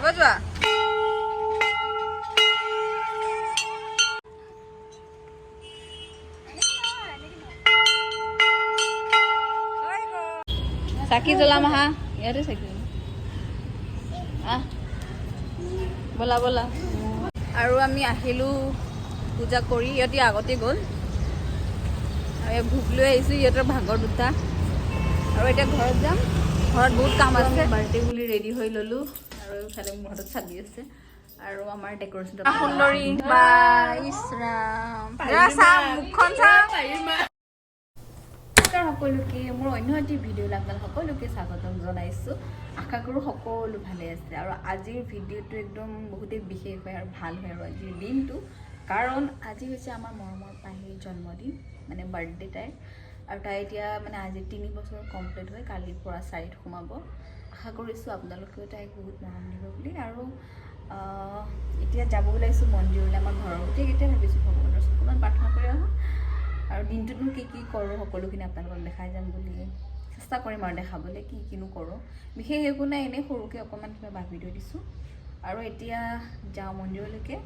বজোৱা। চাকি জ্বলাম, আহা। ইয়াতে চাকি। আহ, ব'লা ব'লা। আৰু আমি আহিলোঁ পূজা কৰি। ইহঁতি আগতে গ'ল। আৰু এই ভোগ লৈ আহিছোঁ, ইহঁতৰ ভাগৰ দুটা। আৰু এতিয়া ঘৰত যাম, ঘৰত বহুত কাম আছে। বাৰ্থডে বুলি ৰেডি হৈ ল'লোঁ। আৰু ইফালে মোৰ হাতত চাবি আছে আৰু আমাৰ ডেক'ৰেশ্যন সুন্দৰী বা ইছৰাম চাম, মুখখন চাম। নমস্কাৰ সকলোকে, মোৰ অন্য এটি ভিডিঅ'লৈ আপোনালোক সকলোকে স্বাগতম জনাইছোঁ। আশা কৰোঁ সকলো ভালে আছে। আৰু আজিৰ ভিডিঅ'টো একদম বহুতেই বিশেষ হয় আৰু ভাল হয় আৰু আজিৰ দিনটো, কাৰণ আজি হৈছে আমাৰ মৰমৰ পাহিৰ জন্মদিন, মানে বাৰ্থডে তাইৰ। আৰু তাই এতিয়া মানে আজি 3 বছৰ কমপ্লিট হৈ কালিৰ পৰা চাৰিত সোমাব। আশা কৰিছোঁ আপোনালোকেও তাইক বহুত মৰম দিব বুলি। আৰু এতিয়া যাব ওলাইছোঁ মন্দিৰলৈ। আমাৰ ঘৰৰ গোটেইকেইটাই ভাবিছোঁ ভগৱানৰ ওচৰত অকণমান প্ৰাৰ্থনা কৰি আহোঁ। আৰু দিনটোতনো কি কি কৰোঁ, সকলোখিনি আপোনালোকক দেখাই যাম বুলি চেষ্টা কৰিম আৰু দেখাবলৈ কি কিনো কৰোঁ। বিশেষ একো নাই, এনেই সৰুকৈ অকণমান কিবা ভাবি থৈ দিছোঁ। আৰু এতিয়া যাওঁ মন্দিৰলৈকে।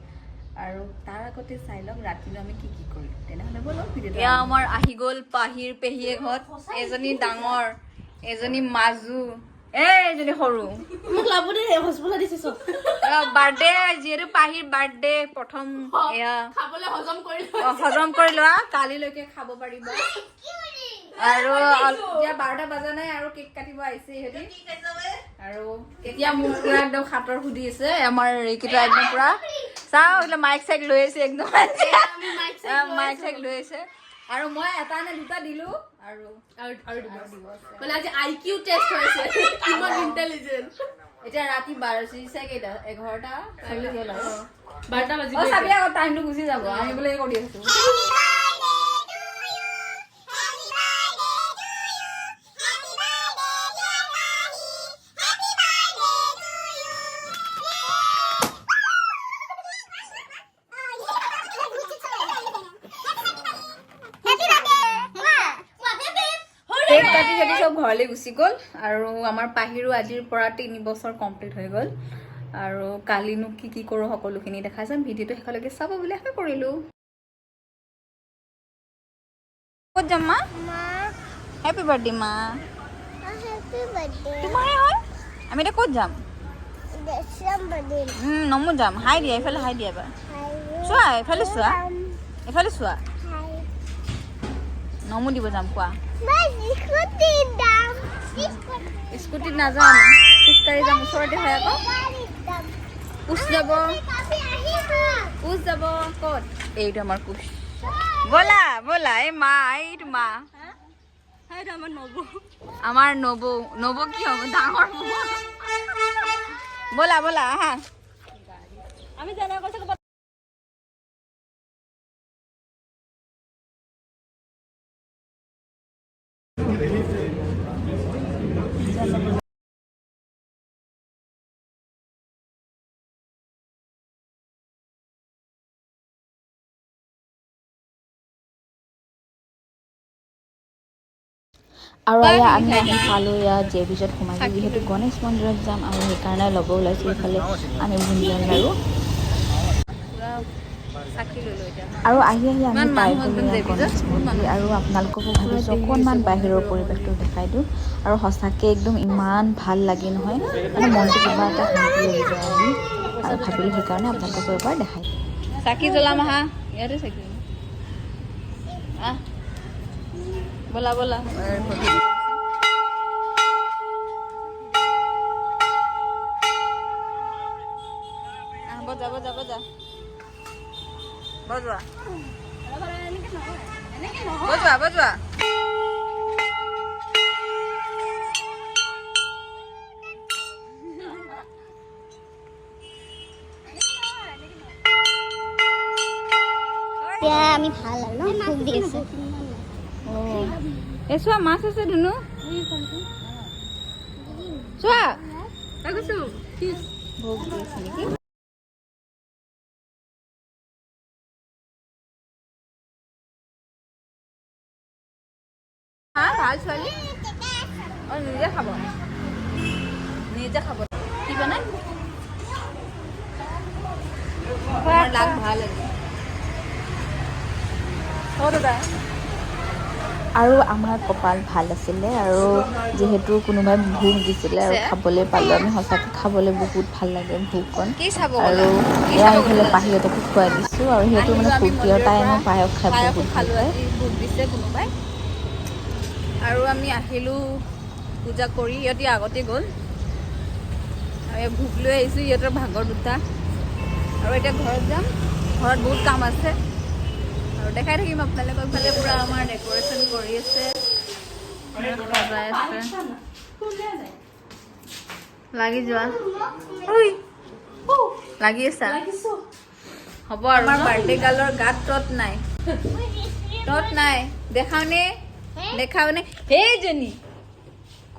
আৰু তাৰ আগতে চাই লওক ৰাতিনো আমি কি কি কৰিলোঁ। তেনেহ'লে ব'লক, ভিডিঅ'টো। এয়া আমাৰ আহি গ'ল পাহিৰ পেহীয়ে ঘৰত। এজনী ডাঙৰ, এজনী মাজু, এই এজনী সৰু। মোক লাভ দেই, হস্পিটেলত দিছে চব। বাৰ্থডে যিহেতু পাহিৰ বাৰ্থডে প্ৰথম, এয়া খাবলৈ হজম কৰি। হজম কৰি লোৱা, কালিলৈকে খাব পাৰিবা। আৰু এতিয়া 12টা বাজা নাই আৰু কেক কাটিব আহিছে ইহঁতি। আৰু এতিয়া মোক পুৰা একদম সাতৰ সুধি আছে। আমাৰ এইকেইটা একদম পুৰা চাওঁ, এইবিলাক মাইক চাইক লৈ আহিছে একদম, মাইক চাইক লৈ আহিছে। আৰু মই এটা নে দুটা দিলো আৰু আৰু দিব মানে আজি আই কিউ টেষ্ট হৈছে, কিমান ইণ্টেলিজেণ্ট। এতিয়া ৰাতি 12 কেইটা, 11:40 হ'ল আৰু। 12টা বাজি। অ, চাবি আকৌ, টাইমটো গুচি যাব। আমি বোলে কৰি আছো। কেক কাটি চাটি চব ঘৰলৈ গুচি গ'ল। আৰু আমাৰ পাহিৰো আজিৰ পৰা 3 বছৰ কমপ্লিট হৈ গ'ল। আৰু কালিনো কি কি কৰোঁ, সকলোখিনি দেখাই যাম। ভিডিঅ'টো শেষলৈকে চাব বুলি আশা কৰিলোঁ। ক'ত যাম মা? হেপী বাৰ্থডে মা। তোমাৰে হয়। আমি এতিয়া ক'ত যাম? নমো যাম। হাই দিয়া, এইফালে হাই দিয়া এবাৰ। চোৱা, এইফালে চোৱা, এইফালে চোৱা। নমো দিব যাম, কোৱা। স্কুটিত নাযাওঁ, আমি খোজকাঢ়ি যাম, ওচৰতে হয় আকৌ। কোচ যাব, কোচ যাব ক'ত? এইটো আমাৰ কোচ। ব'লা ব'লা। এই মা, এইটো মা। আমাৰ নবৌ। আমাৰ নবৌ। নবৌ কি হ'ব, ডাঙৰ বৌ। ব'লা ব'লা, আহা। আমি জানা কৈছে। আৰু এয়া আমি আহি পালোঁ ইয়াত জে বিজত সোমাইছোঁ, যিহেতু গণেশ মন্দিৰত যাম আৰু সেইকাৰণে ল'ব ওলাইছোঁ ইফালে আমি বুন্দিয়া লাড়ু। পুৰা চাকি ল'লো এতিয়া। আৰু আহি আহি আমি ইমান পাই মানুহ গ'লোঁ একদম ইয়াত জে বিজত, গণেশ বহুত মন্দিৰ। আৰু আপোনালোককো ভাবিছোঁ অকণমান বাহিৰৰ পৰিৱেশটো দেখাই দিওঁ। আৰু সঁচাকৈ একদম ইমান ভাল লাগে নহয়, মানে মনটো কিবা এটা শান্তি লাগি যায় আজি। আৰু ভাবিলোঁ সেইকাৰণে আপোনালোককো এবাৰ দেখাই দিওঁ। চাকি জ্বলাম, আহা। ইয়াতে চাকি। আহ, ব'লা ব'লা। আহ, বজা বজা বজা, বজোৱা বজোৱা বজোৱা। এতিয়া আমি ভাল আৰু ন ভোগ দি আছে। এই চোৱা, মাছ আছে ধুনু, চোৱা। ভোগ দিছে নেকি? হা, ভাল ছোৱালী। অ, নিজে খাব, নিজে খাব। কি বনাই? আমাৰ লাক ভাল আজি। অ দাদা। আৰু আমাৰ কপাল ভাল আছিলে আৰু যিহেতু কোনোবাই ভোগ দিছিলে আৰু খাবলৈ পালোঁ আমি। সঁচাকৈ খাবলৈ বহুত ভাল লাগে ভোগকণ। কি চাব আৰু গ'লা? কি এয়া চাব এইফালে গ'লা? পাহিহঁতকো খুৱাই দিছোঁ আৰু সিহঁতো আহিলোঁ মানে আমি ফূৰ্তি আৰু মন্দিৰৰ তাই পৰা। এনেও পায়স খাই পায়সো বহুত ভাল খালোঁ। পায়। আজি ভোগ দিছে কোনোবাই আৰু আমি আহিলোঁ পূজা কৰি। ইহঁতি আগতে গ'ল আৰু এই ভোগ লৈ আহিছোঁ ইহঁতৰ ভাগৰ দুটা। আৰু এতিয়া ঘৰত যাম, ঘৰত বহুত কাম আছে আৰু দেখাই থাকিম আপোনালোকক। ইফালে পূৰা আমাৰ ডেক'ৰেশ্যন কৰি আছে, সজাই আছে। লাগি যোৱা, লাগি আছা। হ'ব আৰু আমাৰ বাৰ্থডে গাৰ্লৰ গাত তত নাই, তত নাই। দেখাওনে, দেখাওনে? সেইজনী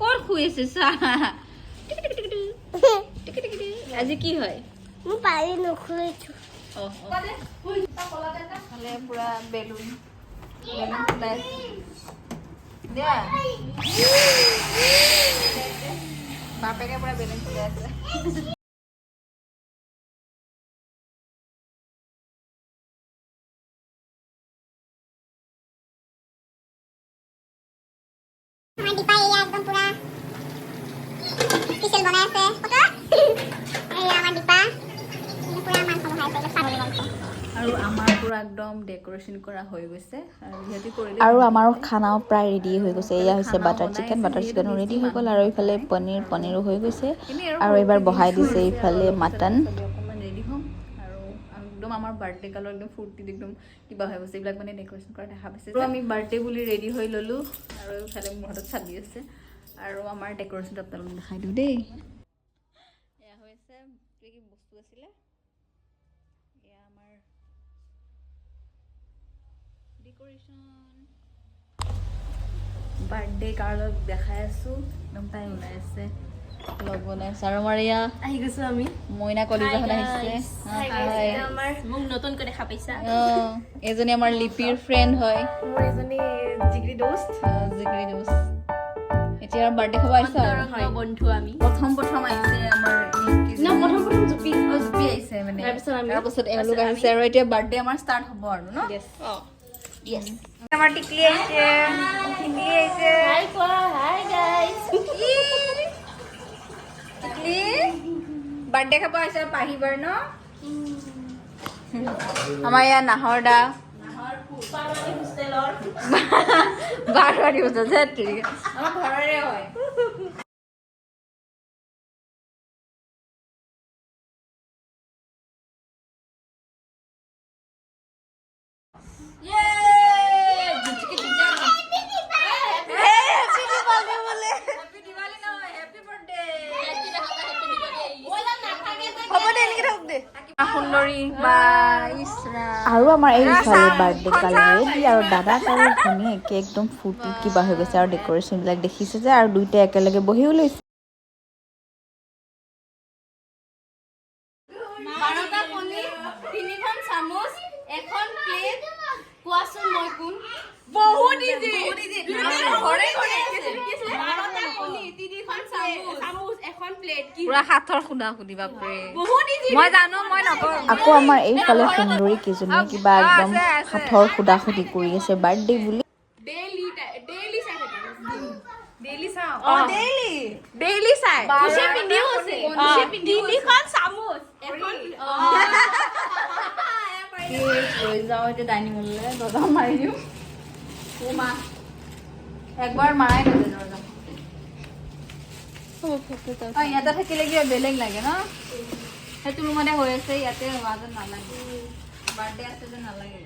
ক'ত শুই আছে চা। আজি কি হয়? মই পাৰি নুখুইছো। ফালে পুৰা বেলুন বেলুন ফুলাই আছে। দিয়া বাপেকে পুৰা বেলুন ফুলাই আছে। আমাৰ দীপা এয়া একদম পুৰা স্পেচিয়েল বনাই আছে। এয়া আমাৰ দীপা পুৰা মাংস বহাই আছে, ছাগলী মাংস। আৰু আমাৰ পুৰা একদম ডেক'ৰেশ্যন কৰা হৈ গৈছে আৰু সিহঁতি কৰিলে। আৰু আমাৰো খানাও প্ৰায় ৰেডি হৈ গৈছে। এয়া হৈছে খানাও বাটাৰ বনাই চিকেন। আছে, বাটাৰ যিহেতু চিকেনো বেছি ৰেডি হৈ গ'ল। মানুহ আৰু এইফালে নাই। পনীৰ, পনীৰো হৈ গৈছে। এনেই আৰু আৰু এইবাৰ সৰুকে বহাই দিছোঁ দিছে আৰু এইফালে অলপ পিছত মাটন। চবে অকণমান ৰেডি হ'ম আৰু একদম আমাৰ বাৰ্থডে গাৰ্লৰ একদম ফূৰ্তিত একদম কিবা হৈ গৈছে। এইবিলাক মানে ডেক'ৰেশ্যন কৰা দেখা পাইছে। আৰু আমি বাৰ্থডে বুলি ৰেডি হৈ ল'লোঁ আৰু এইফালে মোৰ হাতত চাবি আছে আৰু আমাৰ ডেক'ৰেশ্যনটো আপোনালোকক দেখাই দিওঁ দেই। এয়া হৈছে, কি কি বস্তু আছিলে। এয়া আমাৰ ডেক'ৰেশ্যন। বাৰ্থডে গাৰ্লক দেখাই আছোঁ একদম, তাই ওলাই আছে, ব্লগ বনাই আছে। আৰু আমাৰ এয়া আহি গৈছো আমি। মইনা কলিজাখন আহিছে। Hi. আমাৰ মোক নতুনকৈ দেখা পাইছা। অ, এজনী আমাৰ লিপিৰ ফ্ৰেণ্ড হয়। মোৰ এজনী জিগৰি দোস্ত। জিগৰি দোস্ত। এতিয়া আৰু বাৰ্থডে খাব আহিছা আৰু। অন্তৰংগ বন্ধু আমি। প্ৰথম প্ৰথম আহিছে আমাৰ। ন, প্ৰথম প্ৰথম জুপি। অ, জুপি আহিছে মানে। তাৰপিছত আমি। তাৰপিছত এওঁলোক আহিছে আৰু এতিয়া বাৰ্থডে আমাৰ ষ্টাৰ্ট হ'ব আৰু ন। য়েছ। আমাৰ টিকলি আহিছে, টিকলি আহিছে। হাই কোৱা, হাই গাইজ। টিকলি বাৰ্থডে খাব আহিছে পাহিবাৰ ন। আমাৰ ইয়াত নাহৰ দা হোষ্টেলৰ বাৰবাৰী বজাত। আমাৰ ঘৰৰে হয়। হ'ব দে, এনেকে থাকক দে। সুন্দৰী বা ইচৰা। আৰু আমাৰ এইফালে বাৰ্থডে গাৰ্ল ৰেডি আৰু দাদাক আৰু ভনীয়েকে একদম ফূৰ্তিত কিবা হৈ গৈছে। আৰু ডেক'ৰেশ্যনবিলাক দেখিছে যে আৰু দুইটাই একেলগে বহিও লৈছে। 12টা কণী, তিনিখন চামুচ, এখন প্লেট, কোৱাচোন মই কোন? বহুত ইজি। ঘৰে ঘৰে আছে। 12টা কণী, তিনিখন চামুচ চামুচ এখন প্লেট, কি? পুৰা সাঁথৰ সুধা সুধি, বাপৰে। বহুত ইজি। মই জানো, মই নকওঁ। আকৌ আমাৰ এইফালে সুন্দৰী কেইজনীয়ে কিবা একদম সাঁথৰ সুধা সুধি কৰি আছে বাৰ্থডে বুলি। ডেইলি ডেইলি চাই থাকে। ডেইলি চাওঁ। অ, ডেইলি ডেইলি চাই। কুচে পিন্ধিও আছে, কুচে পিন্ধিও। তিনিখন চামুচ, এখন কেক লৈ যাওঁ এতিয়া ডাইনিং হললৈ, দৰ্জা মাৰি দিওঁ। অ মা, একবাৰ মাৰাই নাযায় দৰ্জা। অ, ইয়াতে থাকিলে কিবা বেলেগ লাগে ন। সেইটো ৰুমতে হৈ আছে, ইয়াতে হোৱা যেন নালাগে, বাৰ্থডে আছে যেন নালাগে।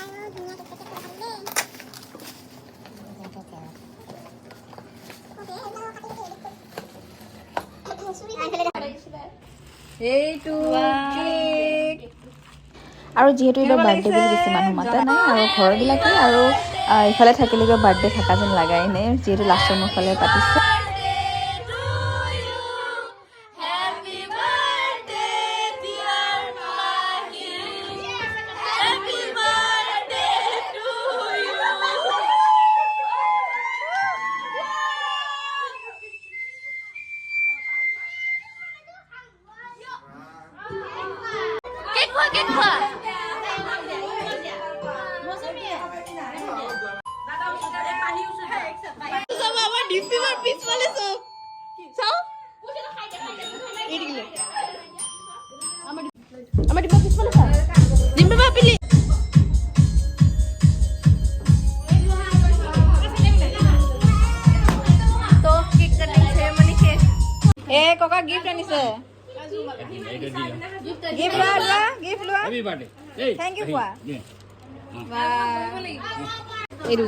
আৰু ধুনীয়া কেক চেক কাটি দেই। অ'কে, এইবিলাক কাটি কাটি। এইটো কেক। আৰু যিহেতু এইবাৰ বাৰ্থডে বুলি বেছি মানুহ মাতা নাই আৰু ঘৰবিলাকে আৰু ইফালে থাকিলে কিবা বাৰ্থডে থকা যেন লাগাই নাই, যিহেতু লাষ্টৰ মোৰ ফালে পাতিছে। Happy birthday, dear Pahi. Happy birthday to you. খোৱা, কেক খোৱা। চাব, আমাৰ ডিম্পীমাৰ পিছফালে চাওক, চাওঁ। আমাৰ ডিম্পা পিছফালে চাওঁ। ডিম্পীমা পিলি। তো কেক কাটিং চেৰেমনি শেষ। এ ককা, গিফ্ট আনিছে। গিফ্ট লোৱা, লোৱা, গিফ্ট লোৱা। Happy birthday. এই Thank you কোৱা। দে। এইটো,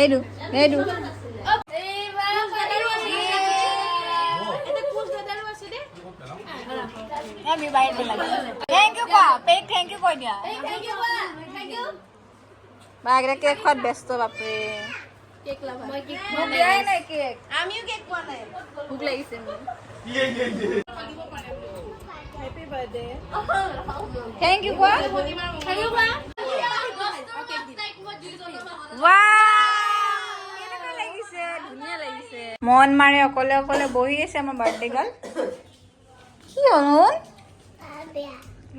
এইটো, এইটো। এইবাৰ দাদাৰো আছে দে। আমি বাহিৰত পেলাই। Thank U কোৱা পেক, thank U কৈ দিয়া। Thank U কোৱা, thank U. বা এইকেইটা কেক খোৱাত ব্যস্ত, বাপৰে। কেক লাভ, মই কেক। মোক দিয়াই নাই কেক। আমিও কেক পোৱা নাই। ভোক লাগিছে মোৰ। Thank U কোৱা। Thank U কোৱা। Wow! কেনেকুৱা লাগিছে? ধুনীয়া লাগিছে। মন মাৰে অকলে অকলে বহি আছে আমাৰ বাৰ্থডে গাৰ্ল। কি হ'ল মন?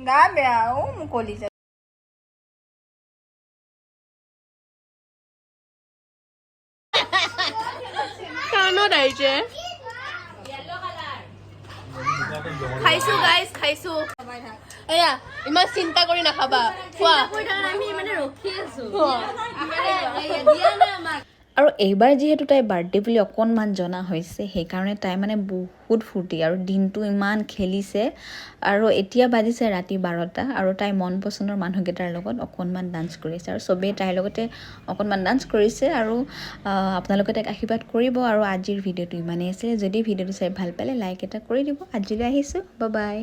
গা বেয়া। অ' মোক কলিজা। কাণত আহিছে। খাইছো গাইজ, খাইছো। এয়া ইমান চিন্তা কৰি নাখাবা, খোৱা। আমি মানে ৰখি আছো, দিয়া নাই আমাক। আৰু এইবাৰ যিহেতু তাই বাৰ্থডে বুলি অকণমান জনা হৈছে, সেইকাৰণে তাই মানে বহুত ফূৰ্তি আৰু দিনটো ইমান খেলিছে। আৰু এতিয়া বাজিছে ৰাতি 12টা আৰু তাই মন পচন্দৰ মানুহকেইটাৰ লগত অকণমান ডান্স কৰিছে আৰু চবেই তাইৰ লগতে অকণমান ডান্স কৰিছে। আৰু আপোনালোকে তাইক আশীৰ্বাদ কৰিব। আৰু আজিৰ ভিডিঅ'টো ইমানেই আছিলে। যদি ভিডিঅ'টো চাই ভাল পালে, লাইক এটা কৰি দিব। আজিলৈ আহিছোঁ, বাই।